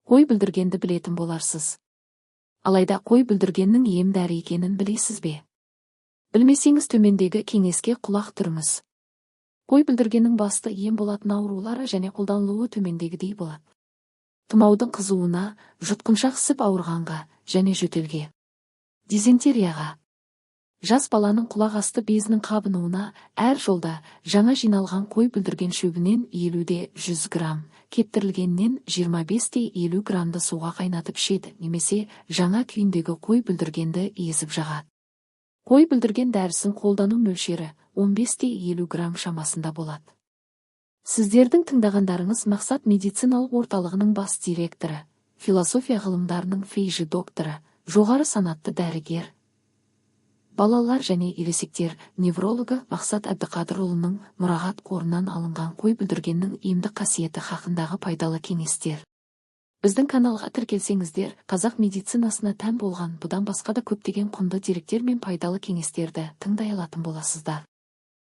Қой бүлдіргенді білетін боларсыз. Алайда қой бүлдіргеннің ем дәрі екенін білесіз бе? Білмесеңіз, төмендегі кеңеске құлақ түріңіз. Қой бүлдіргеннің басты ем болатын аурулары және қолданылуы төмендегідей болады. Тұмаудың қызуына, жұтқыншақ ісіп ауырғанға және жөтелге. Дизентерияға. Жас баланың құлақ асты безінің қабынуына әр жолда жаңа жиналған қой бүлдірген шөбінен 50 де 100 грамм, кептірілгеннен 25 те 50 граммды суға қайнатып ішеді немесе жаңа күйіндегі қой бүлдіргенді езіп жағады. Қой бүлдірген дәрісін қолдану мөлшері 15 те 50 грамм шамасында болады. Сіздердің тыңдағандарыңыз Мақсат медициналық орталығының бас директоры, философия ғылымдарының ФИЖ докторы, жоғары санатты дәрігер, балалар және ересектер неврологы Мақсат Әбдіқадырұлының мұрағат қорынан алынған қой бүлдіргеннің емдік қасиеті хақындағы пайдалы кеңестер. Біздің каналға тіркелсеңіздер, қазақ медицинасына тән болған бұдан басқа да көптеген құнды деректер мен пайдалы кеңестерді тыңдай алатын боласыздар.